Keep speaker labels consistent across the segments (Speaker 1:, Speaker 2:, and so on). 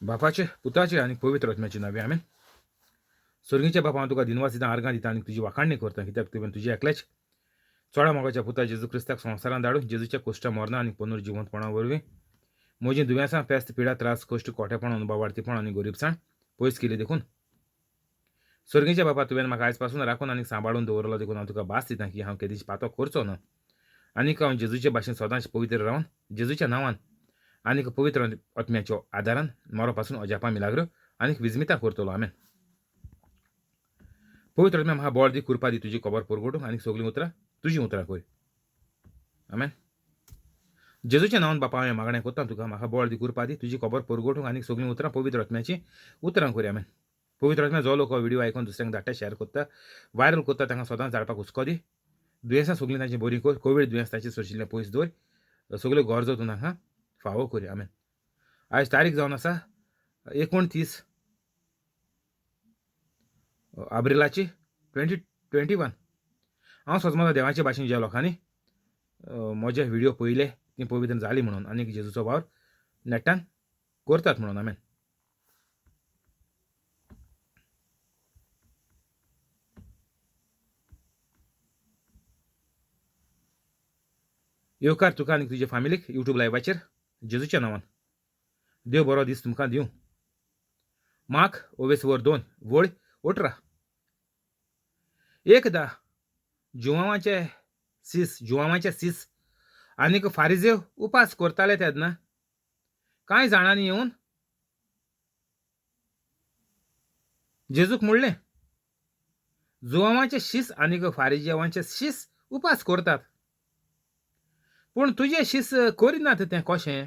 Speaker 1: बापाचे, पुताचे आनी पवित्र आत्म्याचे नांवे, आमेन. सर्गीच्या बापा, हांव तुका दिनवास दिता, आर्गां दिता आनी तुजी वाखाणणी करता, कित्याक तुवें तुज्या एकल्याच चोडा मोगाच्या पुता जेजू क्रिस्ताक संवसारांत धाडून जेजूच्या कोश्टा मरणां आनी पुनर्जिवंतपणा वरवीं म्हजीं दुयेंसां, पेस्त, पिडा, त्रास, कश्ट, कोटेपण, अनुभवार्थीपण आनी गोरीबसाण पयस केली देखून. सर्गीच्या बापा, तुवें म्हाका आयज पासून राखून आनी सांबाळून दवरलो देखून हांव तुका भास दिता की हांव केदीच पातो करचो ना आनीक हांव जेजूचे भाशेन सदांच पवित्र रावन जेजूच्या नांवान आनीक पवित्र आत्म्याच्या आदारान मरो पासून अजापां, मिलाग्रो आनीक विजमितां करतलो. आमेन. पवित्र आत्म्या, म्हाका बळ दी, कृपा दी, तुजी खबर परगटूंक आनी सगळीं उतरां तुजीं उतरां कर. आमेन. जेजूच्या नांवान बापा, हांवें मागणें करता तुका, म्हाका बळ दी, कृपा दी, तुजी खबर परगटूंक आनी सगळीं उतरां पवित्र आत्म्याचीं उतरां कर. आमेन. पवित्र आत्म्या, जो लोक व्हिडिओ आयकून दुसऱ्यांक धाडटा, शेअर करता, व्हायरल करता, तांकां सदांच धाडपाक हुस्को दी. दुयेंसां सगळीं तांची बरीं कर. कोवीड दुयेंस तांचे सोशिल्लें पयस दवर. सगल्यो गरजो तूं तांकां फावो कर. आमेन. आयज तारीख जावन आसा 29 आब्रिलाची 2021. हांव सजमता देवाचे भाशेन ज्या लोकांनी म्हजे व्हिडिओ पळयले ती पवित्र जाली म्हणून आनी जेजूचो वावर नेटान करतात म्हणून. आमेन. येवकार तुका आनी तुज्या फामिलीक युट्यूब लायव्हाचेर जेजूच्या नांवान. देव बरो दीस तुमकां दिवं. मार्क ओवेस वर 2 वळ 18. एकदां जुवांवाचे सीस आनीक फारिजेव उपास करताले तेन्ना कांय जाणांनी येवन जेजूक म्हणलें, जुवांवाचे शीस आनीक फारिजेवांचे शीस उपास करतात, पूण तुजे शीस करिनात तें कशें?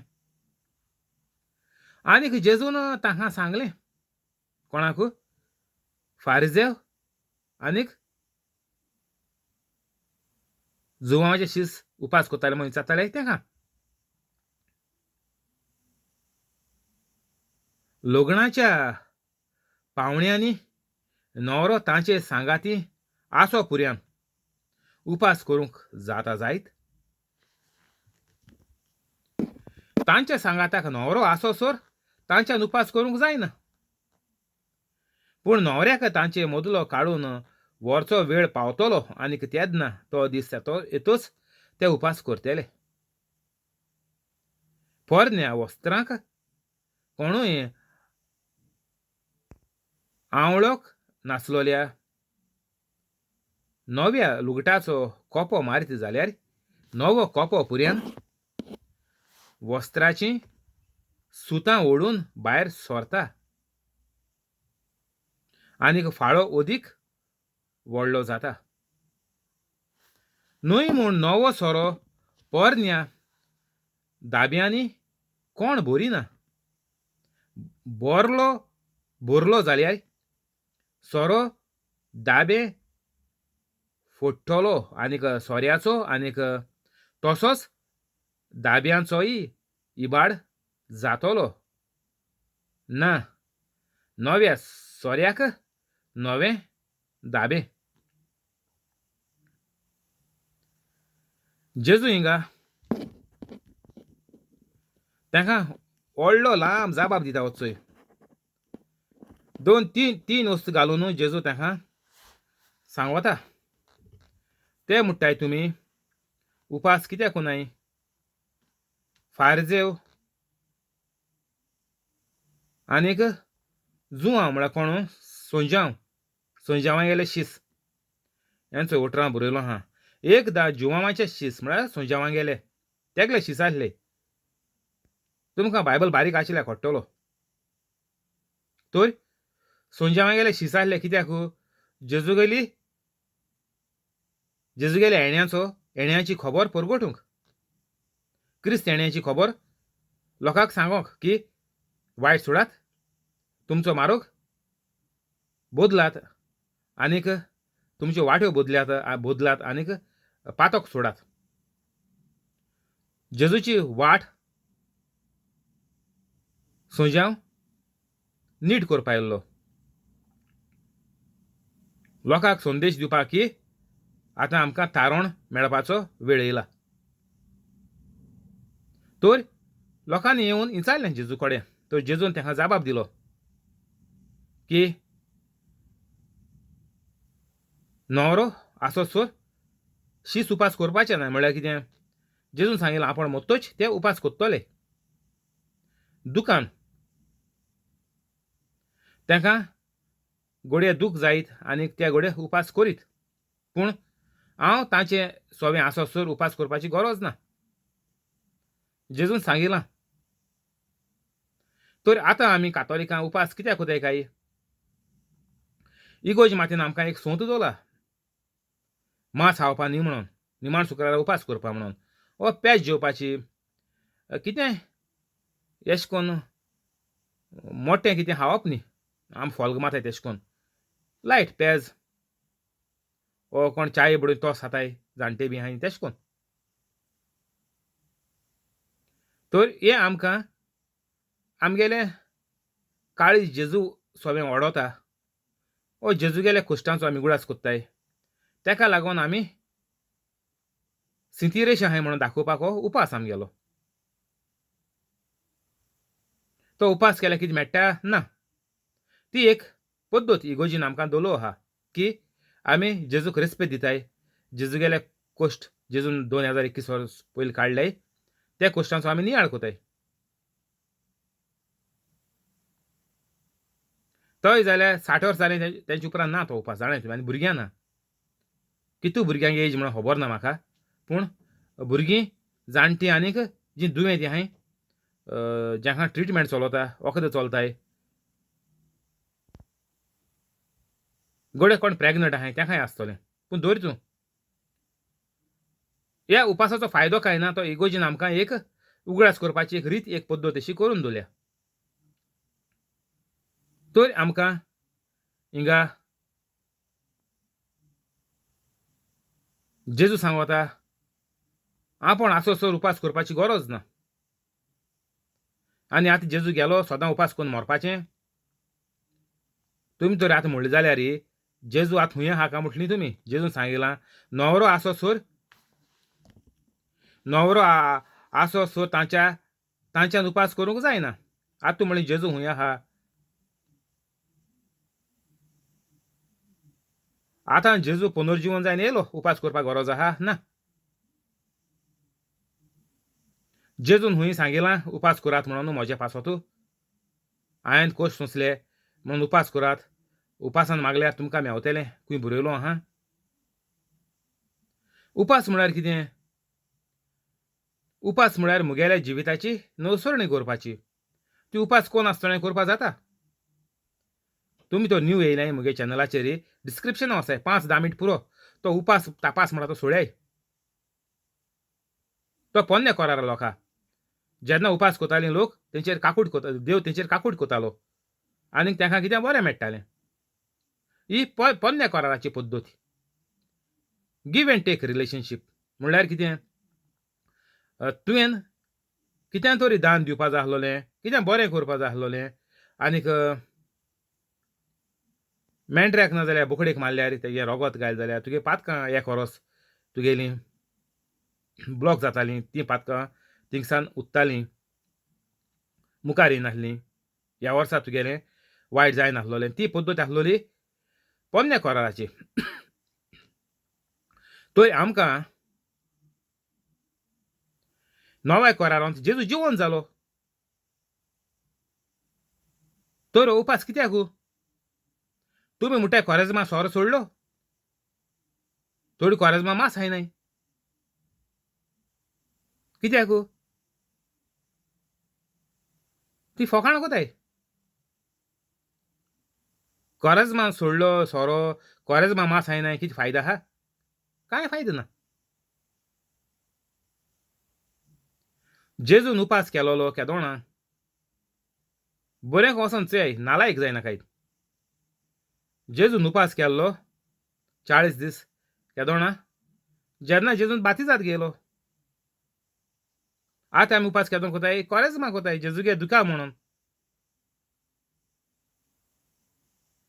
Speaker 1: आनीक जेजून तांकां सांगलें, कोणाक? फारिजेव आनीक जुवांवाचे शीस उपास करताले म्हणून विचारताले तांकां, लग्नाच्या पावण्यांनी न्हवरो तांचे सांगाती आसो पुर्यान उपास करूंक जाता जायत? तांच्या सांगाताक न्हवरो आसो सर तांच्यान उपास करूंक जायना, पूण न्हवऱ्याक तांचे मदलो काडून व्हरचो वेळ पावतलो आनीक तेन्ना तो दीस येतोच ते उपास करतले. पोरण्या वस्त्रांक कोणूय आंवळोक नासलोल्या नव्या लुगटाचो कोपो मारीत जाल्यार नवो कोपो पुर्यान वस्त्राचीं सुतां ओडून भायर सरता आनीक फाळो अदीक व्हडलो जाता. न्हय म्हूण नवो सोरो पोरण्या दाब्यांनी कोण भरिना, भरलो जाल्यार सोरो दाबे फोडटलो आनीक सोऱ्याचो आनीक तसोच दाब्यांचोय इबाड जातलो. ना, नव्या सोऱ्याक नवे दाबे. जेजू हिंगा तांकां व्हडलो लांब जाबाब दिता वचोय. 2 3 वस्तू घालून जेजू तांकां सांगता, ते म्हणटाय तुमी उपास कित्याक नाय? फारजेव आनीक जुवांव म्हळ्यार कोण? सोंजांव, सोंजांवां गेले शीस हेंचो 18 बरयलो आहा. एकदां जुवांवाचे शीस म्हळ्यार सोंजांवां गेले तेगले शीस आसले. तुमकां बायबल बारीक आशिल्ल्यार कळटलो. तर सोंजांवां गेले शीस आसले कित्याक? जेजूगेले येण्याची खबर परगटूंक, क्रिस्त येण्याची खबर लोकांक सांगोंक की वायट सोडात, तुमचो मारोग बदलात आनीक तुमच्यो वाट्यो बदलात आनीक पातक सोडात. जेजूची वाट सोंजांव नीट करपा आयिल्लो, लोकांक संदेश दिवपाक की आतां आमकां तारण मेळपाचो वेळ येयला. तर लोकांनी येवन विचारलें जेजू कडेन, तर जेजून तांकां जाबाब दिलो की न्हवरो आसोसर शीस उपास करपाचें ना. म्हणल्यार कितें, जेजून सांगिल्लें आपूण मोत्तोच ते उपास करतले. दुकान तांकां घडये दूख जायत आनी ते घडये उपास करीत, पूण हांव तांचे सोवें आसोसर उपास करपाची गरज ना, जेजून सांगिलां. तर आतां आमी कातोलिकां उपास कित्याक कोताय काय? इगोर्ज मातेन आमकां एक सोंत दवरला, मांस खावपा न्ही म्हणून, निमाण शुक्रारा उपास करपा म्हणून, वो पेज जेवपाची कितें एशें कोन्न मोटें कितें खावप न्ही, आम फोल्ग मारताय तेशें कोन्न लायट पेज वो कोण चाय बडोवन तोस खाताय जाणटे बी आहाय तेशें कोन्न. तर हें आमकां आमगेलें काळीज जेजू सोवें ओडोता, वो जेजूगेल्या कुश्टांचो आमी उगडास कोत्ताय, तेका लागून आमी सिंतिरेश आहाय म्हणून दाखोवपाक हो उपास आमगेलो. तो उपास केल्यार कितें मेळटा ना, ती एक पद्दत इगोर्जीन आमकां दवरलो आहा की आमी जेजूक रेस्पेद दिताय, जेजूगेले कोश्ट जेजून 2021 वर्स पयलीं काडले त्या कोश्टांचो आमी नियाळ कोताय. तोय जाल्यार 60 वर्स जालें तेंचे उपरांत ना तो उपास, जाणा तुमी, आनी भुरग्यां ना, कितू भुरग्यांक एज म्हणून खबर ना म्हाका, पूण भुरगीं जाणटीं आनीक जीं दुयेंत आहाय जांकां ट्रिटमेंट चलता वखदां चलताय, घडये कोण प्रेगनंट आहाय तेंकांय आसतलें. पूण दवर तूं ह्या उपासाचो फायदो कांय ना, तो इगोर्जीन आमकां एक उगडास करपाची एक रीत एक पद्दत अशी करून दवरल्या. तर आमकां हिंगा जेजू सांगता आपूण आसोसर उपास करपाची गरज ना. आनी आतां जेजू गेलो सदां उपास करून मरपाचें, तुमी तर आतां म्हणलें जाल्यार जेजू आतां हुंय आहा काय म्हटली तुमी, जेजून सांगिलां न्हवरो आसोसर, न्हवरो आसोसर तांच्यान उपास करूंक जायना. आतां तूं म्हणलें जेजू हुंय आहा, आतां जेजू पुनर्जिवन जायन येयलो उपास करपाक गरज आहा ना. जेजून हुंय सांगिलां उपास करात म्हणून म्हज्या पासत, हांवें कोश सोंसले म्हणून उपास करात, उपासान मागल्यार तुमकां मेवतलें, खंय बरयलो आहा? उपास म्हळ्यार कितें? उपास म्हळ्यार म्हगेल्या जिविताची नवसरणी करपाची. ती उपास कोण आसतना करपाक जाता. तुमी तो न्यू येयलाय म्हगे चॅनलाचेर डिस्क्रिप्शन आसाय 5-10 मिनट पुरो तो उपास तपास म्हणटा तो सोडयाय. तो पोन्ने करार लोकां जेन्ना उपास कोताली लोक तेंचेर काकूट कोता, देव तेंचेर काकूट कोतालो आनी तांकां कितें बरें मेळटालें. ही पोन्ने कराराची पद्दत, गिव एंड टेक रिलेशनशीप म्हणल्यार कितें, तुवें कितें तरी दान दिवपा जाय आसलोलें, कितें बरें करपा जाय आसलोलें, आनीक मेंढऱ्याक ना जाल्यार बोकडेक मारल्यार तेगे रोगत घायलें जाल्यार तुगे पातकां एक वरस तुगेलीं ब्लॉक जातालीं, तीं पातकां थिंगसान उत्तालीं, मुखार येयनासलीं, ह्या वर्सा तुगेलें वायट जायनासलोलें. ती पद्दत आसलोली पोन्न्या कराराची. थंय आमकां नव्या करारांत जेजू जिवन जालो तर उपास कित्याक? तुमी म्हणटाय कोरेज्मा सोरो सोडलो, थोडी कोरेज्मा मांस खायनाय कित्याक? ती फोकाण कोताय. कोरेज्मा सोडलो सोरो, कोरेज्मा मांस खायनाय, कितें फायदो आहा? कांय फायदो ना. जेजून उपास केलोलो केदोणा बरें वचोन चोय, नालायक जायना कांय. जेजून उपास केल्लो 40 दीस केदोणा जेन्ना जेजून बातिजाद गेलो. आतां आमी उपास केदोन कोताय? कोरेज्मा कोताय, जेजूगे दुखा म्हणून.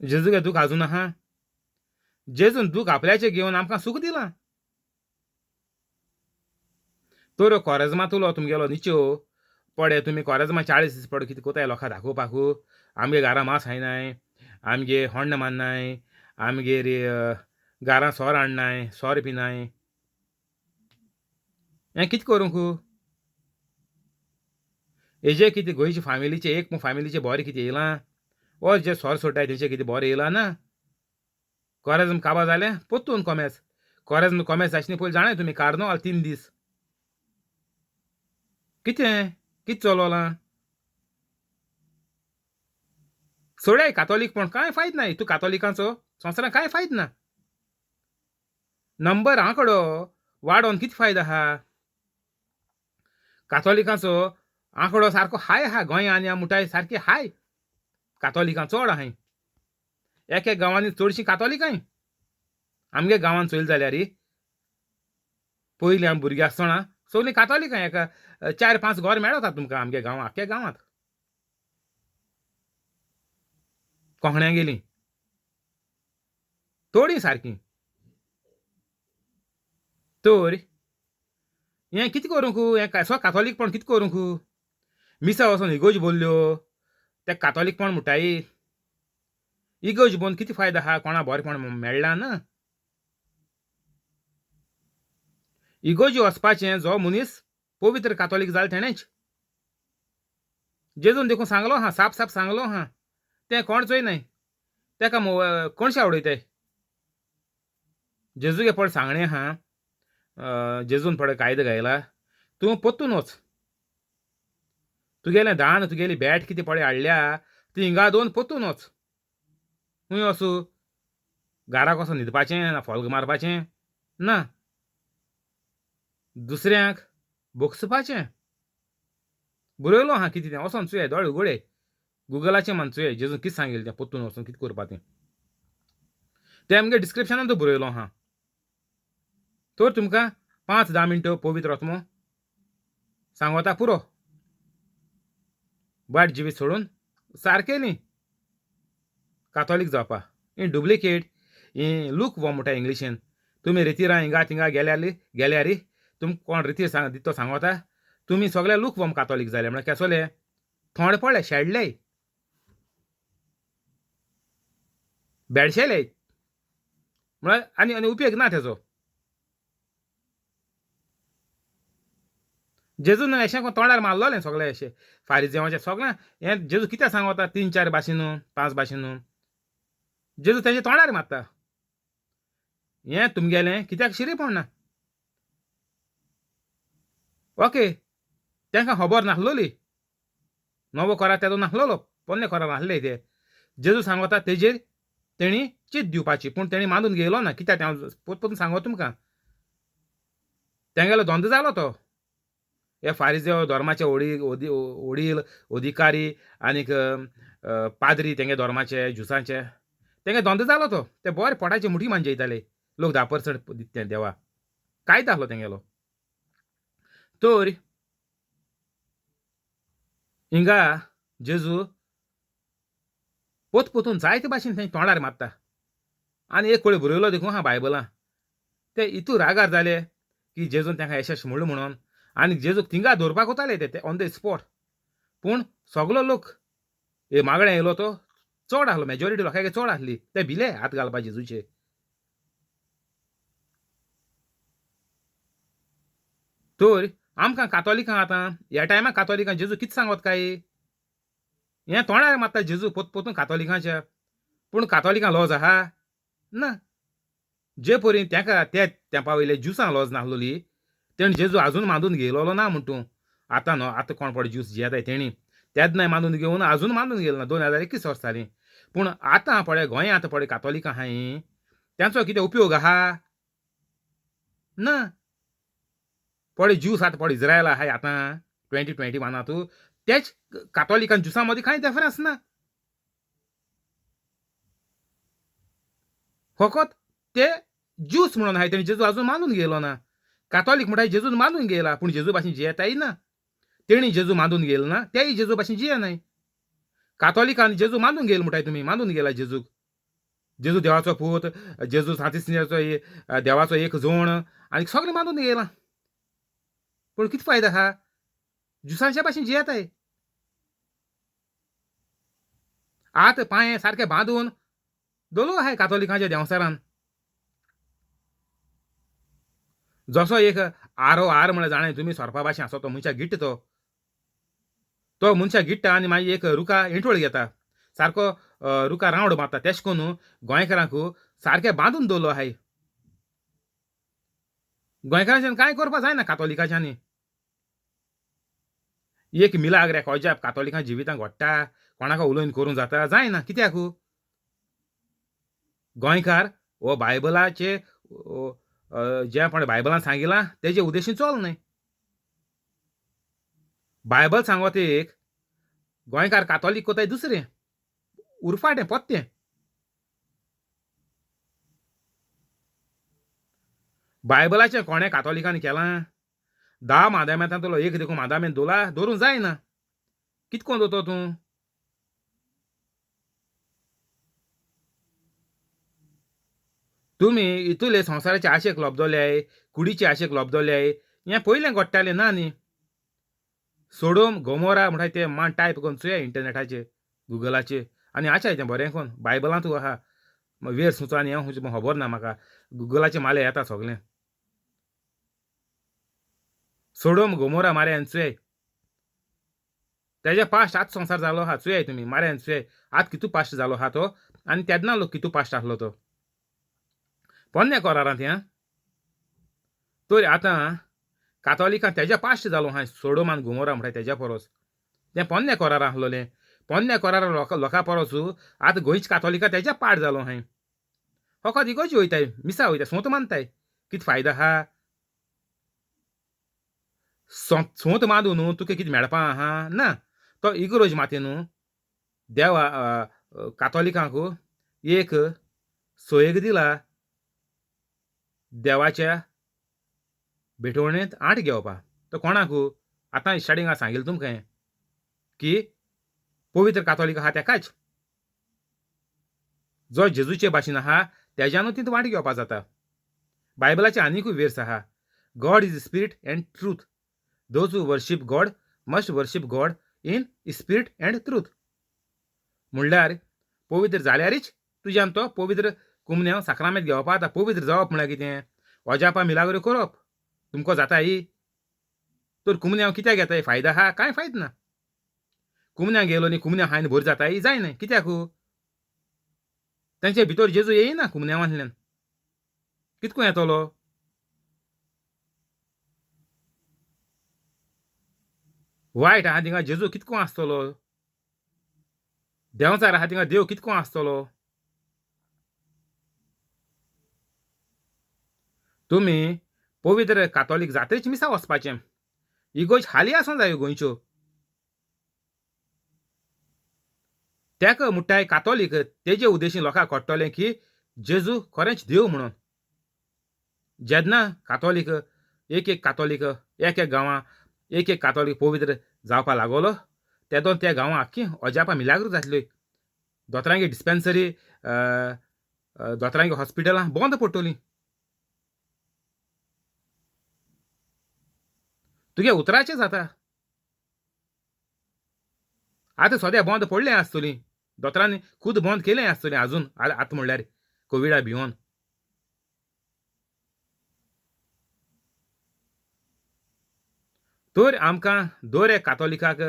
Speaker 1: जेजूगे दूख आजून आहा. जेजून दूख आपल्याचें घेवन आमकां सूख दिलां. तर कोरेज्मा तुलो तुमगेलो निच्यो पडे तुमी कोरेज्मा 40 दीस पडे कितें कोताय लोकां दाखोवपाकू आमगे घारा मांस खायनाय, आमगे होण्ण मान्नाय, आमगेर घारां सोरो हाडनाय, सोरो पिनाय, हें कितें करूंक? हेजें कितें गोंयचे फामिलीचें एक फामिलीचें बरें कितें येयलां? वो जे सोरो सोडटाय तेंचें कितें बरें येयलां ना? कोरेज्म काबार जालें पोत्तून कोमेस, कोरेज्म कोमेस जायचे पयलीं जाणाय तुमी कार्नवाल 3 दीस कितें कितें चलोलां? सोडाय कातोलीकपण कांय फायद ना, तूं कातोलिकांचो संवसारांत कांय फायद ना. नंबर आंकडो वाडोवन कितें फायद आहा? कातोलिकांचो आंकडो सारको हाय आहा गोंया आनी मुठाय सारकी हाय, कातोलिकां चड आहाय, एक एक गांवांनी चडशीं कातोलिकांय. आमगे गांवांत चोयलें जाल्यार पयलीं आमी भुरगीं आसतना सगळीं कातोलिकां, एका 4-5 घर मेळता तुमकां आमगे गांवांत, आख्ख्या गांवांत कोंकण्या गेलीं थोडीं सारकीं. तर हें कितें करूंक? हें सो कातोलीकपण कितें करूंक? मिसा वचोन इगोर्ज बोल्ल्यो ते कातोलीकपण म्हणटाय. इगोर्ज बोवन कितें फायदो आहा? कोणा बरेंपण मेळ्ळां ना? इगोर्जी वचपाचें जो मनीस पवित्र कातोलीक जालो तेणेच. जेजून देखून सांगलो आहा, साप साप सांगलो आहा, तें कोण चोय न्हय तेका कोणशे आवडयताय? जेजूगे पड सांगणें आहा, जेजून पड कायदो घायला, तूं पोत्तून वच, तुगेलें दान तुगेली बॅट कितें पळय हाडल्या ती हिंगा दोन पोत्तून वच. खंय वचूं? घाराक वचोन न्हिदपाचें ना फोल्ग मारपाचें ना, दुसऱ्यांक भोगसुपाचें. बरयलो आहा कितें तें, वचोन चोया, दोळे उगडे, गुगलाचें मान चोया जेजून कितें सांगिल्लें तें, पोत्तून वचून कितें करपा तें, तें आमगे डिस्क्रिप्शनान बरयलो आहा. तर तुमकां 5-10 मिनटां पवित्र आत्मो सांगता पुरो, वायट जिवीत सोडून सारकें न्ही कातोलीक जावपा. ही डुप्लिकेट ही लूक वो म्हणटा इंग्लिशीन. तुमी रितीरां हिंगा थिंगा गेल्यार तुमकां कोण रितीर सांग दिता तो सांगता तुमी सगळे लूक वॉम कातोलीक जाले म्हळ्यार केसोले थोंड पडले शेडले बेडशेले म्हळ्यार आनी आनी उपयोग ना तेजो. जेजून अशें तोंडार मारलोलें सगळें अशें फारिजेवाचें सगळें हें जेजू कित्याक सांगता 3-4 भाशेन 5 भाशेन जेजू तेंच्या तोंडार मारता. हें तुमगेलें कित्याक शिरी पडना. ओके तांकां खबर नासलोली, नवो कोरार तेजो नासलोलो, पोन्ने कोरार नासले ते. जेजू सांगता तेजेर तेणी चीत दिवपाची, पूण तेणी मानून घेयलो ना. कित्याक तें हांव पोत सांगो तुमकां, तेंगेलो धंदो जालो तो. हे फारिजेव धर्माचे वडील अधिकारी आनीक पाद्री तेंगे धर्माचे ज्युसांचे तेंगे धंदो जालो तो. ते बरे पोटाचे मुठी मांजयताले लोक 10% दिता देवा, कायदो आसलो तेंगेलो. तर हिंगा जेजू पोत पोतून जायते भाशेन तें तोंडार मारता. आनी एक कोळी बरयलो देखून आहा बायबलां, ते इतू रागार जाले की जेजून तांकां यशस म्हणलें म्हणून, आनी जेजूक थिंगा दवरपाक वताले ते ऑन the spot. पूण सगलो लोक हे मागणें येयलो तो चड आसलो, मेजोरिटी लोकांक चड आसली, ते भिले हात घालपा जेजूचे. तर आमकां कातोलिकां आतां ह्या टायमार कातोलिकां जेजू कितें सांगत काय? हें तोंडार मारता जेजू पोत पोतून कातोलिकांच्या, पूण कातोलिकां लॉज आहा ना. जे परी तेका ते तेंपा वयले ज्युसां लॉज नासलोली तेणी जेजू आजून मानून घेयलोलो ना म्हण तूं. आतां न्हू आतां कोण पळय ज्यूस जियेताय तेणी तेन्नाय मानून घेवन आजून मानून घेयलो ना. 2021 वर्स जालीं. पूण आतां पळय गोंयांत पळय कातोलिकां आहाय तेंचो कितें उपयोग आहा ना. पळय ज्यूस आतां पळय इज्रायल आहाय आतां 2021 तेच कातोलिकां ज्युसां मदीं कांय डिफरन्स ना. फकत ते ज्यूस म्हणून आहाय तेणी जेजू आजून मानून घेयलो ना. कातोलीक म्हणटाय जेजून मानून घेयला, पूण जेजू भाशेन जियेताय ना. तेणी जेजू मानून घेयलो ना, तेय जेजू भाशेन जियेनाय. कातोलिकान जेजू मानून घेयलो म्हणटाय तुमी, मानून घेयला जेजूक, जेजू देवाचो पूत, जेजू सांतिस्नाचो देवाचो एक जोण आनी सगळें मानून घेयलां. पूण कितें फायदो आहा? ज्युसांच्या भाशेन जियेताय. आत पांये सारके बांदून दवरलो आहाय कातोलिकांच्या देंवचारान. जसो एक आरो आर म्हळ्यार जाणाय तुमी, सोरपा भाशेन आसो तो मनशाक गिट्टा, तो तो मनशाक गिट्टा आनी मागीर एक रुखा इंटोळ घेता, सारको रुखा रावंड मारता. तेश कोन्न गोंयकारांक सारकें बांदून दवरलो आहाय. गोंयकारांच्यान कांय करपा जायना कातोलिकांच्यांनी. एक मिलाग्र एक अजाप कातोलिकां जिवितांत घडटा, कोणाक उलोवन करूंक जाता, जायना. कित्याक? गोंयकार हो बायबलाचे जें पण बायबलान सांगिलां तेजे उद्देशीन चोल न्हय. बायबल सांगता एक, गोंयकार कातोलीक कोताय दुसरें, उरफाटें पोत्तें. बायबलाचें कोणें कातोलिकांनी केलां? 10 मादामेंतांतलो एक देखून मादामेंत दवरला, दवरूंक जायना. कितको दवरतो तूं? तुमी इतुले संवसाराचे आशेक लोबदोल्याय, कुडीचे आशेक लोबदोल्याय, हें पयलें घडटालें ना न्ही. सोडोम गोमोरा म्हणटाय तें मान टायप करून चोया इंटरनेटाचेर गुगलाचेर आनी आसाय तें बरें कोन बायबलांतू आहा. वेर सुचो आनी हें खंयचें खबर ना म्हाका, गुगलाचेर मारल्यार येता सगळें. सोडोम गोमोरा मारया आनी चोयाय, तेज्या पास्ट आत संवसार जालो आहा. चोयाय तुमी मारया आनी चोयाय आत कितू पास्ट जालो आहा तो आनी तेन्ना लोक कितू पास्ट आसलो तो पोन्न्या करारांत. ह्या तर आतां कातोलिकां तेज्या पास्ट जालो आहा सोडोम आनी गोमोरा म्हणटा तेज्या परस. तें पोन्न्या करारां आसलोलें, पोन्न्या करारा लोकां परस आतां गोंयच्या कातोलिकां तेज्या पाड जालो आहाय. फकत इगोर्जी वयताय, मिसा वयताय, सोंत मानताय. कितें फायदो आहा? सोंत मांदू न्हू तुका कितें मेळपा आहा ना. तो इगरोज माते न्हू देवा कातोलिकांक एक सोयेक दिला देवाच्या भेटवणेंत आठ घेवपा. तो कोणाक? आतां स्टार्टिंगाक सांगिल्लें तुमकां की पवित्र कातोलीक आहा तेकाच, जो जेजूचे भाशेन आहा तेज्यानू तितूंत वांटो घेवपा जाता. बायबलाचे आनिकूय वेर्स आहा, God is spirit and truth, those who worship God must worship God in spirit and truth. म्हणल्यार पवित्र जाल्यारीच तुज्यान तो पवित्र कुमन्यांव साक्रामेंत घेवपा जाता. पवित्र जावप म्हळ्यार कितें? अजापां मिलाग्रो करप तुमकां जाता ही. तर कुमन्यांव कित्याक घेताय? फायदो आहा? कांय फायदो ना. कुमन्यांव गेलो न्ही, कुमन्यांव हायन बरी जाताय जायना. कित्याक? तांचे भितर जेजू येयना कुमन्यांवांतल्यान. कितको येतलो? वायट आहा थिंगा जेजू कितको आसतलो? देंवचार आहा थिंगा देव कितको आसतलो? तुमी पवित्र कातोलीक जात्रेच मिसा वचपाचें. इगोर्ज हाली आसूं जायो गोंयच्यो. तेका मुट्टाय कातोलीक तेजे उद्देशीन लोकांक कळटलें की जेजू खरेंच देव म्हणून. जेन्ना कातोलीक एक एक कातोलीक एक एक गांवां एक एक कातोलीक पवित्र जावपा लागलो तेदोन त्या गांवां आख्खी अजापां मिलाग्र जातल्यो. दोतोरांगे डिस्पेन्सरी, दोतोरांगे हॉस्पिटलां बंद पडटलीं. तुगे उतराचें जाता. आतां सद्या बंद पडलें आसतलीं, दोतोरांनी खूद बंद केलें आसतलें आजून आतां म्हणल्यार कोविडा भिवन. तर आमकां दर एक कातोलिकाक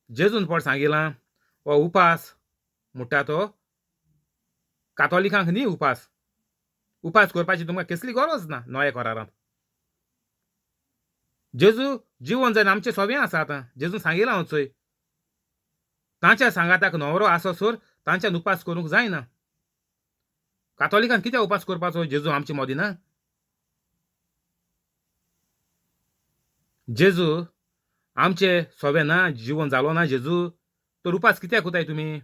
Speaker 1: जेजून पड सांगिलां हो उपास म्हणटा तो कातोलिकांक न्ही उपास. उपास करपाची तुमकां कसली गरज ना नव्या करारांत. जेजू जिवन जायना आमचें सोवें आसा आतां. जेजून सांगिलां चोय तांच्या सांगाताक न्हवरो आसोसर तांच्यान उपास करूंक जायना. कातोलिकान कित्याक उपास करपाचो? जेजू आमचे मदीं ना. जेजू आमचे सोवे ना, जिवन जालो ना जेजू, तर उपास कित्याक कोताय तुमी?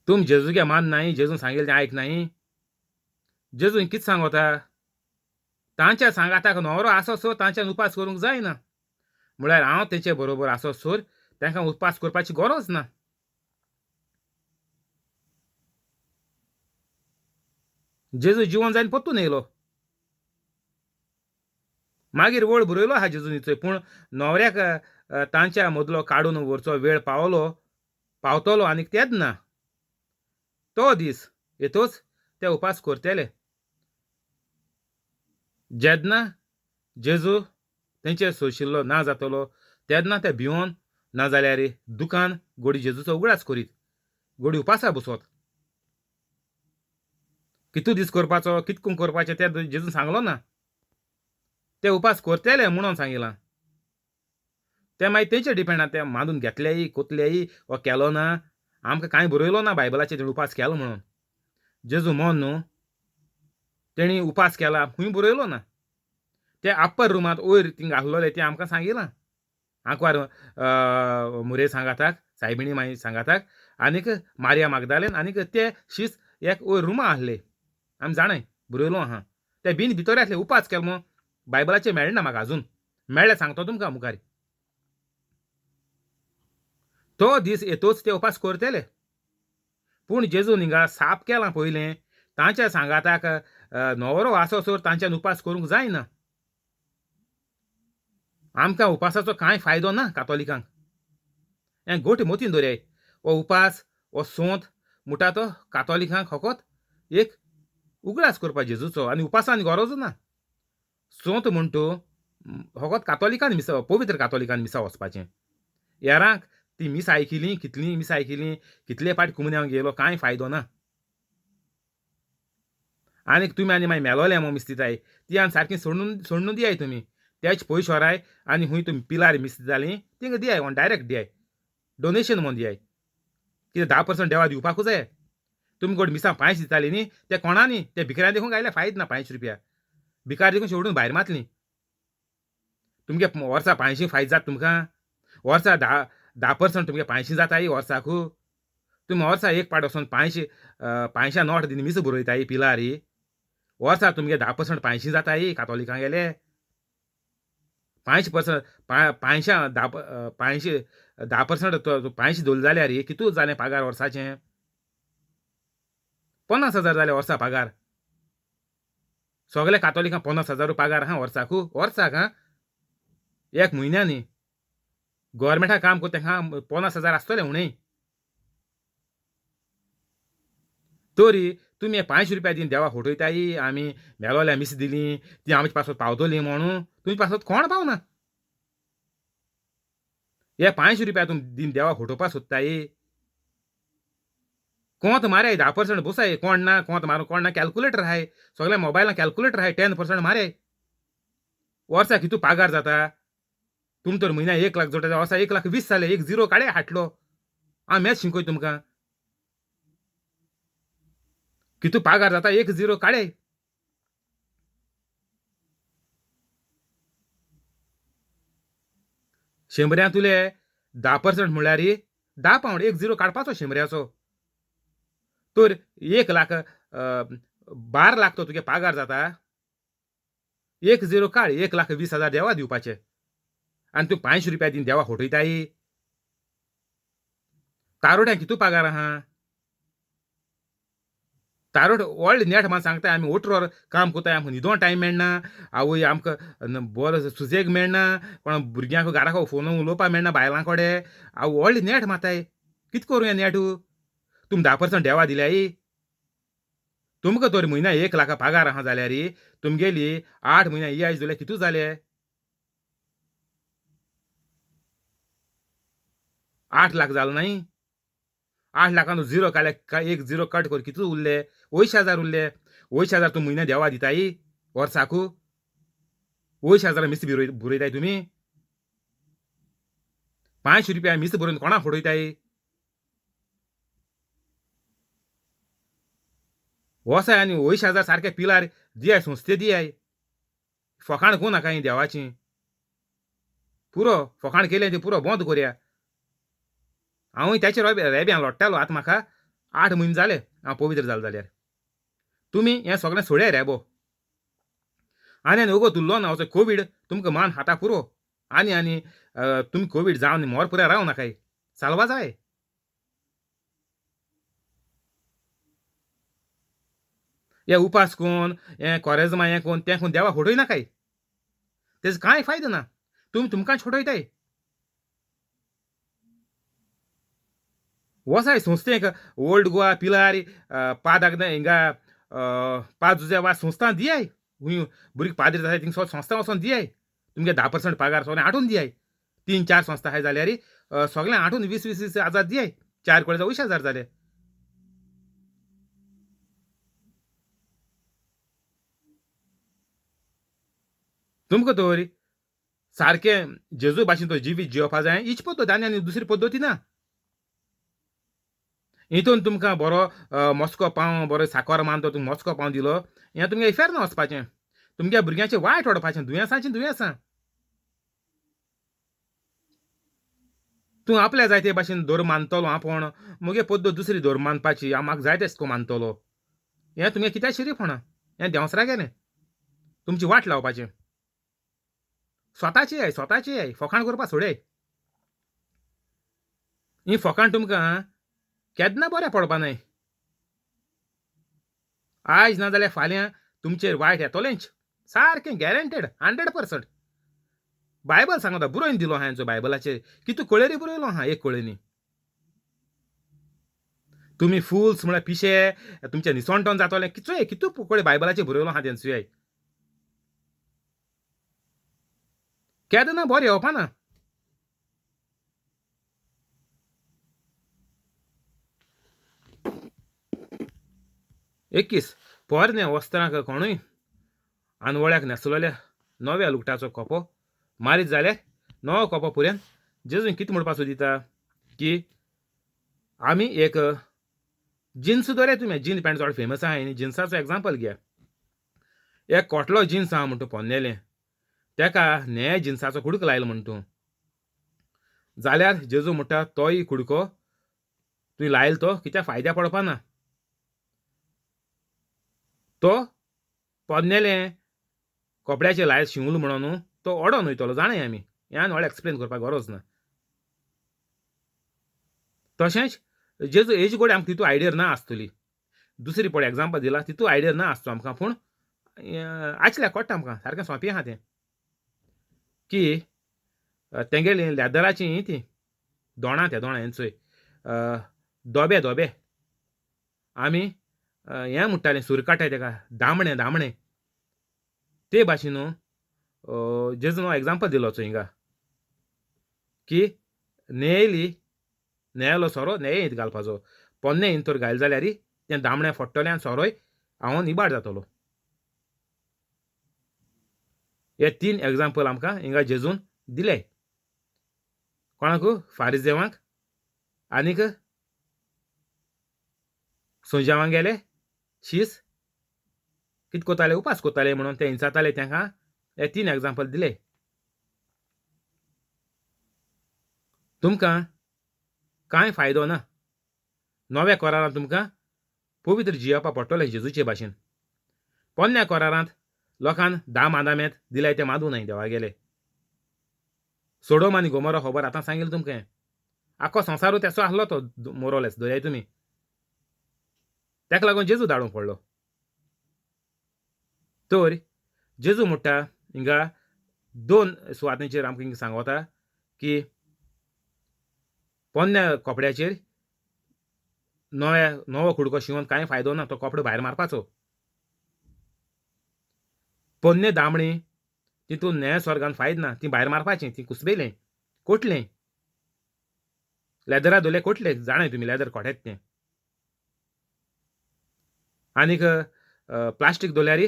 Speaker 1: तुम जेजूगे मान नाय, जेजून सांगिल्लें तें आयक नाय. जेजून कितें सांगता? तांच्या सांगाताक न्हवरो आसोसर तांच्यान उपास करूंक जायना. म्हळ्यार हांव तेंचे बरोबर आसोसर तांकां उपास करपाची गरज ना. जेजू जिवन जायन परतून येयलो. मागीर वळ बरयलो आहा जेजून निचय, पूण न्हवऱ्याक तांच्या मदलो काडून व्हरचो वेळ पावलो पावतलो आनीक तेन्ना तो दीस येतोच ते उपास करतले. जेन्ना जेजू तेंचेर सोंशिल्लो ना जातलो तेन्ना ते भिवन ना जाल्यार दुकान गोडी जेजूचो उगडास करीत गोडी उपासा बसत. कितू दीस करपाचो कितकून करपाचें तें जेजून सांगलो ना. ते उपास करतले म्हणून सांगिलां. ते मागीर तेंचेर डिपेंड आहा, ते मानून घेतलेय कोतलेय वा केलो ना. आमकां कांय बरयलो ना बायबलाचेर तेणी उपास केलो म्हणून. जेजू मोन न्हू तेणी उपास केला खंय बरयलो ना. ते अप्पर रुमांत वयर थिंगा आसलोले तें आमकां सांगिलां. आंकवार मुरे सांगाताक सायबिणी माई सांगाताक आनीक मारिया मागदालेन आनीक ते शीस एक वयर रुमां आसले. आमी जाणाय बरयलो आहा. ते बीन भितर आसले उपास केलो म्हूण बायबलाचेर मेळना म्हाका अजून. मेळ्ळें सांगता तुमकां मुखार. तो दीस येतोच ते उपास करतले. पूण जेजून हिंगा साप केलां पयलें तांच्या सांगाताक न्हवरो आसोसर तांच्यान उपास करूंक जायना. आमकां उपासाचो कांय फायदो ना कातोलिकांक. हें गोट मोतीन दवराय. हो उपास हो सोंत म्हणटा तो कातोलिकांक फकत एक उगडास करपा जेजूचो आनी उपासान गरज ना. सोंत म्हण तूं फकत कातोलिकान मिसा पवित्र कातोलिकान मिसा वचपाचें. हेरांक ती मीस आयकिली कितली मीस आयकिली कितले फावट कुमन्यांक गेलो कांय फायदो ना. आनीक तुमी आनी मागीर मेलोले म्हूण मीस दिताय ती आनी सारकी सोडून सोडून दियाय तुमी. तेच पयशे व्हराय आनी खूंय तुमी पिलार मीस दिताली थिंगा दियाय ऑन डायरेक्ट दियाय डोनेशन म्हूण दियाय. कितें 10% देवा दिवपाकूच जाय. तुमी कोण मिसां 5 दिताली न्ही ते कोणा न्ही ते भिकऱ्यां देखून गायले फायद ना 5 रुपया भिकार देखून शेवडून भायर मातली. तुमगे वर्सा 5 फायद जाता तुमकां. वर्सा 10% तुमगे 5 जाताय वर्साकू. तुमी वर्सा एक पाट वचोन 5 नोट दिवन मीस बरयताय पिलारी. वर्सा तुमगे 10% 5 जाताय कातोलिकां गेले. 5% 5 10 5 10% 5 दवरले जाल्यार कितू जालें पगार वर्साचें? 50,000 जालें वर्सा पगार. सगळे कातोलिकां 50,000 पगार आहा वर्साकू. वर्साक आं एक म्हयन्यानी. गोवोरमेंटा काम करता तेंकां 50,000 आसतलें उणें. तरी तुमी 5 रुपया दिवन देवा फटयताय. आमी मेलोल्या मीस दिली ती आमचे पासत पावतली म्हणून तुमचे पासत कोण पावना. हे 5 रुपया तुमी दिवन देवा फटोवपा सोदताय. कोंत माराय 10% बसाय कोण ना कोंत मारून कोण ना. कॅल्कुलेटर आहाय सगळ्या मोबायलान कॅल्कुलेटर आहाय 10% माराय. वर्सा कितू पगार जाता तुम तर म्हयन्या 1 लाख जोडटा वर्सा 1,20,000 जाले. एक झिरो काडे हाडलो. हांव मॅच शिकय तुमकां. कितू पगार जाता एक झिरो काडे. शंबऱ्यांतुले 10% म्हणल्यार 10 पावंड एक झिरो काडपाचो शंबऱ्याचो. तर 1 लाख 12 लाख तो तुगे पगार जाता. एक झिरो काड 1,20,000 देवा दिवपाचे. आनी तूं 5 रुपया दिवन देवा फटयताय. तारोड्यां कितू पगार आहा. तारोड व्हडलें नेट मान सांगता आमी ओटरोर काम करताय आमकां न्हिदों टायम मेळना. आवय आमकां बरो सुसेग मेळना. कोण भुरग्यांक घराक फोन उलोवपाक मेळना बायलां कडेन. आवय व्हडलें नेट माताय. कितें करूं हें नेट? तुमी 10% देवा दिल्याय. तुमकां तर म्हयन्या 1 लाख पगार आहा जाल्यार तुमगेली 8 म्हयन्या इयाज जाल्यार कितू जाले? 8 लाख जालो न्हय. 8 लाखान झिरो काडले एक झिरो कट कर कितू उरले? 80,000 उरले. 80,000 तूं म्हयन्या देवा दिताय वर्साकू. 80,000 मीस बरयताय तुमी. 5 रुपया मीस बरोवन कोणाक फटयताय? वसाय आनी 80,000 सारके पिलार दियाय संस्थे दियाय. फकाण करूं नाका ही देवाची. पुरो फकाण केलें तें पुरो बंद करया. हांवूय त्याचे रेब्यान लोट्टालो. आतां म्हाका 8 म्हयने जाले हांव पवित्र जालो जाल्यार. तुमी हें सगळें सोडया रेबो. आनी आनी ओगोत उरलो ना असो कोवीड तुमकां मान हाता पुरो. आनी आनी तुमी कोवीड जावन मोर पुराय राव नाकाय. साल्वा जाय. हे उपास कोण हें कोरेजमा हें कोण तें कोण देवा फटय नाकाय. तेजो कांय फायदो ना. तुमी तुमकां छोटयताय. वसाय संस्थेक ओल्ड गोवा पिलार पादाक हिंगा पाद जुजे वा संस्था दियाय, भुरगीं पाद्री जाताय थिंग संस्था वचोन दियाय, तुमगे 10% पगार सगळें आठोवन दियाय. 3-4 संस्था आहाय जाल्यार सगळें आठोवन 20-20 हजार दियाय, 4 कडेन 20 हजार जाले. तुमकां तर सारकें जेजू भाशेन तो जिवीत जिवपा जाय हीच पद्दत, आनी आनी दुसरी पद्दती ना. हितून तुमकां बरो मस्को पाव, बरो साकर मानतो तुमकां मस्को पाव दिलो, हें तुमगे इफेर्न वचपाचें, तुमगे भुरग्यांचें वायट ओडपाचें, दुयेंसाचीं दुयेंसां. तूं आपल्या जाय ते भाशेन धर्म मानतलो, आपूण मुगे पद्दत दुसरी धर्म मानपाची, हांव म्हाका जाय तेश को मानतलो, हें तुमगे कित्याक शिरीपणां, हें देंवसरा गेलें तुमची वाट लावपाचें. स्वताची I, स्वताची I, फकाण करपा सोडय. ही फकाण तुमकां केन्ना बरें पडपा न्हय, आयज ना जाल्यार फाल्यां तुमचेर वायट येतलेंच, सारकें गॅरंटेड 100%. बायबल सांगता, बरोवन दिलो आहा हेंचो बायबलाचेर, कितू कळेरी बरयलो आहा एक कळेनी. तुमी फुल्स म्हळ्यार पिशे, तुमचें निसणटण जातलें, कितू कितू कळे बायबलाचेर बरयलो आहा तेंचो. केन्ना बरें येवपा ना. 21 पोरण्या वस्त्रांक कोणूय आनवळ्याक न्हेसलेल्या नव्या लुगटाचो कोपो मारीत जाल्यार नवो कोपो पुऱ्यान जेजून कितें म्हणपाक सोदिता की आमी एक जिन्स दवराय, तुमी जीन पॅन्ट चड फेमस आहा न्ही, जिन्साचो एग्जाम्पल घे. एक कोटलो जिन्स आहा म्हणटा पोन्नेलें, तेका न्हे जिन्साचो कुडको लायलो म्हण तूं, जाल्यार जेजू म्हणटा तोय कुडको तुवें लायलो तो कित्याक फायद्या पडपा ना, तो पोन्नेलें कपड्याचेर लायल शिंवलो म्हणून तो ओडोन वयतलो, जाणाय आमी, ह्यान व्हडलें एक्सप्लेन करपाक गरज ना. तशेंच जेजू हेजी कडेन आमकां तितू आयडिया ना आसतली, दुसरी पळय एग्जाम्पल दिला तितू आयडिया ना आसतो आमकां, पूण आयचल्या कळटा आमकां सारकें सोंपें आहा तें की तेंगेली लेदराचीं तीं दोणां, त्या दोणां हेंचोय दोबे दोबे आमी हें म्हणटालें सुरकाटाय तेका, दामणे दामणे, ते भाशेन न्हू जेजून एग्जाम्पल दिलो चोय हिंगा की न्हेयली न्हेलो सोरो न्हेये हित घालपाचो, पोन्ने हिंत तर घायल जाल्यार तें दामणें फोडटलें आनी सोरोय हांव इबाड जातलो. हे 3 एग्जाम्पल आमकां हिंगा जेजून दिले, कोणाक फारिजेवांक आनीक सोंज्यावांक गेले शीस कितें कोताले उपास कोताले म्हणून ते हिंसाताले, तांकां हे 3 एग्जाम्पल दिले. तुमकां कांय फायदो ना, नव्या करारांत तुमकां पवित्र जियेवपा पडटलें जेजूचे भाशेन. पोन्न्या करारांत लोकान 10 मादामेंत दिल्याय ते मादू न्हय देवा गेले. सोडोम आनी गोमोरा खबर आतां सांगिल्लें तुमकां, आख्खो संवसारूच तेसो आसलो तो मोरोलेस दर्याय तुमी, ताका लागून जेजू धाडूंक पडलो. तर जेजू म्हणटा हिंगा 2 सुवातींचेर आमकां हिंगा सांगता की पोन्न्या कपड्याचेर नव्या नवो कुडको शिंवून कांय फायदो ना, तो कपडो भायर मारपाचो. पोन्ने दामणी तितून न्हय स्वर्गान फायद ना, ती भायर मारपाची, ती कुसबेलें कोटलें लेदरा दोले कोटले, जाणाय तुमी लेदर कोटेत तें. आनीक प्लास्टीक दोल्यार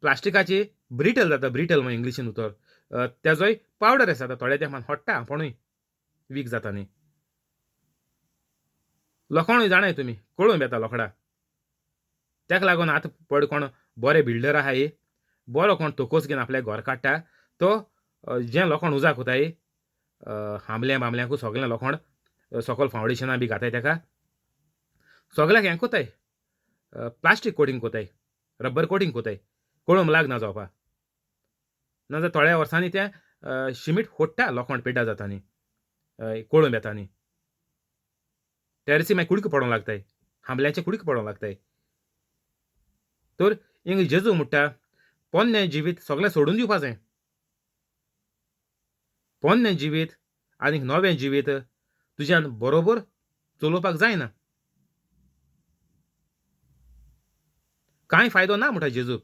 Speaker 1: प्लास्टिकाची ब्रिटल जाता, ब्रिटल म्हण इंग्लिशीन उतर, तेजोय पावडर आसा थोड्या तेंपान होडटा आपूणूय वीक जाता न्ही. लोखणूय जाणाय तुमी कळून येता लोखडा, ताका लागून आतां पड कोण बरे बिल्डर आहाय, बरो कोण तोकोस घेवन आपल्या घर काडटा तो जें लोखण उजाक कोताय हांबल्या बांबल्यांकू सगळें लोखण सकल फावंडेशनां बी घाताय ताका सगळ्याक हें कोताय, प्लास्टीक कोटींग कोताय, रब्बर कोटींग कोताय, कळूंक लागना जावपा, नाजाल्यार थोड्या वर्सांनी तें शिमीट फोडटा लोखण पेड्डा जाता न्ही, कळून येता न्ही, टेरसी मागीर कुडको पडोंक लागताय, हांबल्यांचे कुडको पडोंक लागताय. तर हिंगा जेजू म्हणटा पोन्नें जिवीत सगळें सोडून दिवपा जाय, पोन्नें जिवीत आनीक नवें जिवीत तुज्यान बरोबर चलोवपाक जायना. कांय फायदो ना म्हणटा जेजू.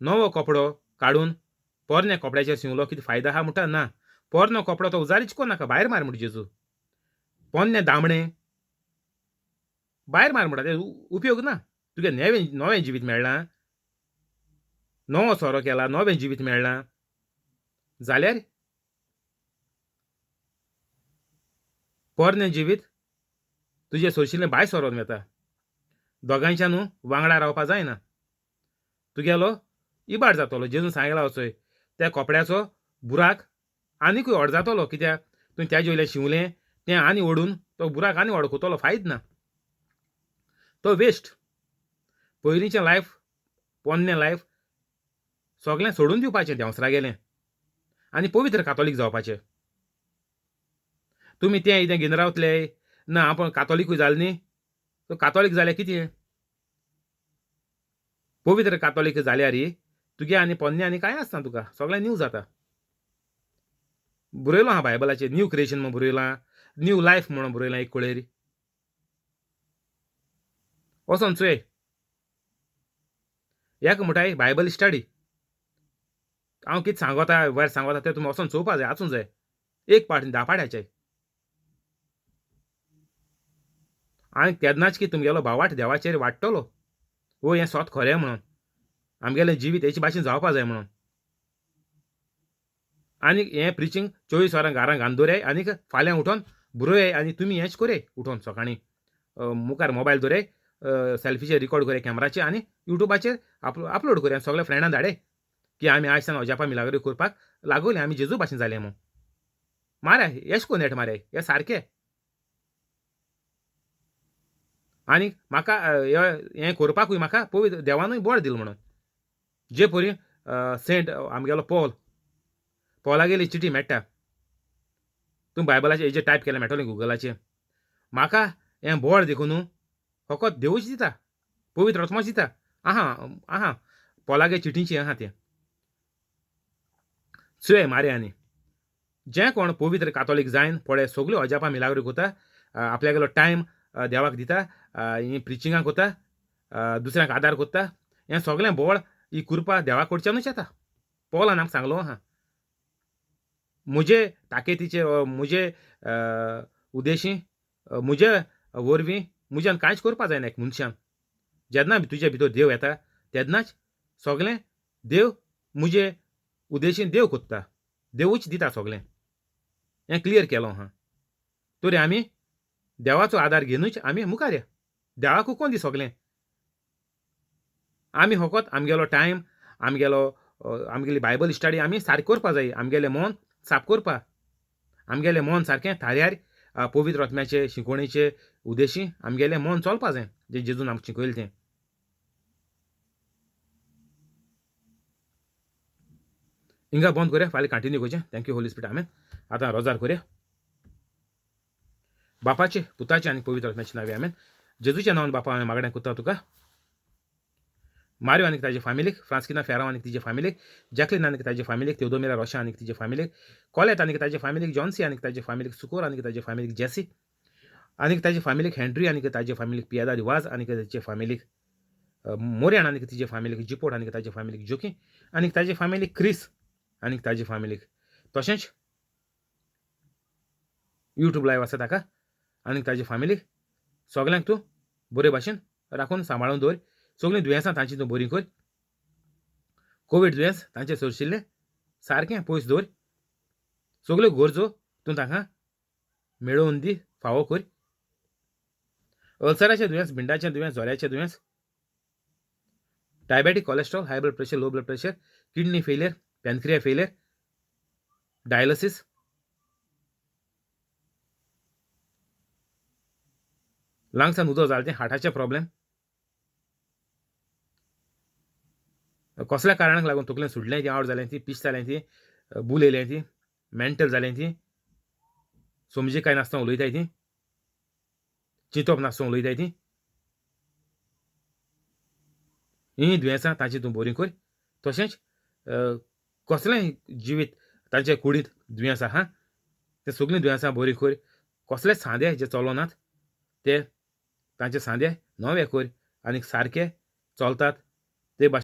Speaker 1: नवो कपडो काडून पोरण्या कपड्याचेर शिंवलो कितें फायदो आहा म्हणटा? ना. पोरनो कपडो तो उजारीच कोर नाका, भायर मार म्हणटा जेजू. पोन्नें दामणें भायर मार म्हणटा, तें उपयोग ना. तुगे नवें नवें जिवीत मेळ्ळां, नवो सोरो केला, नवें जिवीत मेळ्ळां जाल्यार पोरणें जिवीत तुजें सोरशिल्लें भायर सरोन वता. दोगांयच्या न्हू वांगडा रावपा जायना, तुगेलो इबाड जातलो. जेजून सांगला वचय त्या कपड्याचो बुराक आनीकूय व्हड जातलो, कित्याक तुवें तेजे वयलें शिंवलें तें आनी ओडून तो बुराक आनी वळखतलो, फायद ना, तो वेस्ट. पयलींचें लायफ, पोन्नें लायफ सगळें सोडून दिवपाचें देंवसरा गेलें आनी पवित्र कातोलीक जावपाचें. तुमी तें कितें घेवन रावतले ना, आपूण कातोलिकूय जालें न्ही, तो कातोलीक जाल्यार कितें? पवित्र कातोलीक जाल्यार तुगे आनी पोन्नें आनी कांय आसना, तुका सगळें न्यू जाता. बरयलो आहा बायबलाचेर, न्यू क्रिएशन म्हूण बरयलां, न्यू लायफ म्हणून बरयलां एक कुळेर. वचोन चोय एक म्हणटाय बायबल स्टडी. हांव कितें सांगता वयर सांगता तें तुमी वचोन चोवपा जाय, आसूंक जाय एक पाट 10 पाट्याचे. आनी तेन्नाच की तुमगेलो भावार्थ देवाचेर वाडटलो, वो हें सोत खरें म्हणून, आमगेलें जिवीत हेचे भाशेन जावपा जाय म्हणून. आनी हें प्रिचींग 24 वरां घरां घालून दवराय आनीक फाल्यां उठोन बरोय आनी तुमी हेंच कोरय, उठोन सकाळीं मुखार मोबायल दवराय, सेल्फीचेर रिकॉर्ड कोरय कॅमेराचेर आनी युट्यूबाचेर अपलोड कोरय आनी सगळ्या फ्रेंडां धाडय की आमी आयज सावन अजापा मिलाग्री करपाक लागोले, आमी जेजू भाशेन जाले म्हूण. माराय येश कोन नेट माराय हे सारकें. आनी म्हाका हें करपाकूय म्हाका पवित्र देवानूय बळ दिलें म्हणून. जे परी सेंट आमगेलो पॉल, पॉलागेली चिटी मेळटा, तूं बायबलाचेर हेजेर टायप केलें मेळटलें गुगलाचेर. म्हाका हें बळ देखून फकत देवूच दिता, पवित्र आत्मोच दिता. आहा आहा पॉलागे चिटींची आहा तें चोय मारे. आनी जें कोण पवित्र कातोलीक जायन पळय सगल्यो अजापां मिलाग्री कोता, आपल्यागेलो टायम देवाक दिता, हीं प्रिचिंगां कोता, दुसऱ्यांक आदार कोत्ता, हें सगळें बळ ही कृपा देवा कडच्यानूच येता. पॉलान आमकां सांगलो आहा, म्हजे ताकेतीचे म्हजे उद्देशी म्हजे वरवीं म्हज्यान कांयच करपा जायना एक मनशान. जेन्ना तुजे भितर देव येता तेन्नाच सगळें देव म्हजे उद्देशीन देव कोत्ता, देवूच दिता सगळें. हें क्लियर केलो आहा. तरी आमी देवाचो आदार घेवनूच आमी मुखार या. देवाक कोण दी सगळें, आमी फकत आमगेलो टायम, आमगेलो आमगेली बायबल स्टडी आमी सारकी करपा जाय. आमगेलें मन साफ करपा, आमगेलें मन सारकें थाऱ्यार पवित्र आत्म्याचे शिकवणेचे उद्देशी आमगेलें मन चलपा जाय, जें जेजून आमकां शिकयलें तें. हिंगा बंद करया, फाल्यां कंटिन्यू करचें. Thank you Holi spirit, आमेन. आतां रोजार करया. बापाचे, पुताचे आनी पवित्र आत्म्याचे नांवे आमेन. जेजूच्या नांवान बापा हांवें मागणें करता तुका. मारियो आनी ताजे फामिलीक, फ्रांस्किना फेराव आनी तिजे फामिलीक, जॅकलीन आनी ताजे फामिलीक, तेवदोमिरा रोशा आनी तिजे फामिलीक, कॉलेत आनी ताजे फामिलीक, जॉन्सी आनी ताजे फामिलीक, सुकोर आनी ताजे फामिलीक, जेसी आनी ताजे फामिलीक, हेन्ड्री आनी ताजे फामिलीक, पियादा वाज आनी ताजे फामिलीक, मोर्यान आनी तिजे फामिलीक, जिपोट आनी ताजे फामिलीक, जोकी आनी ताजे फामिलीक, क्रिस आनी ताजे फामिलीक, तशेंच युट्यूब लायव आसा ताका आनी ताजे फामिलीक, सगल्यांक तूं बरे भाशेन राखून सांबाळून दवर. सगळीं दुयेंसां तांची तूं बरीं कर. कोवीड दुयेंस तांचे सोरशिल्लें सारकें पयस दवर. सगल्यो गरजो तूं तांकां मेळोवन दी, फावो कर. अल्सराचें दुयेंस, भिंडाचें दुयेंस, जोऱ्याचें दुयेंस, diabetic, cholesterol, high blood pressure, low blood pressure, kidney failure, pancreas failure, dialysis, लंग्सान उदक जालें तें, हार्टाचें प्रॉब्लेम, कसल्या कारणाक लागून तकलेन सुटलें ती, आवट जालें ती, पीस जालें ती, बूल येयलें ती, मेंटल जालें ती, समजी काय नासतना उलयताय ती, चिंतप नासतना उलयताय ती, हीं दुयेंसां तांची तूं बरीं कर. तशेंच कसलेंय जिवीत तांच्या कुडींत दुयेंस आहा ते सगळीं दुयेंसां बरीं कर. कसले सांदे जे चलोनात ते तांचे सांदे नवे कर आनी सारके चलतात.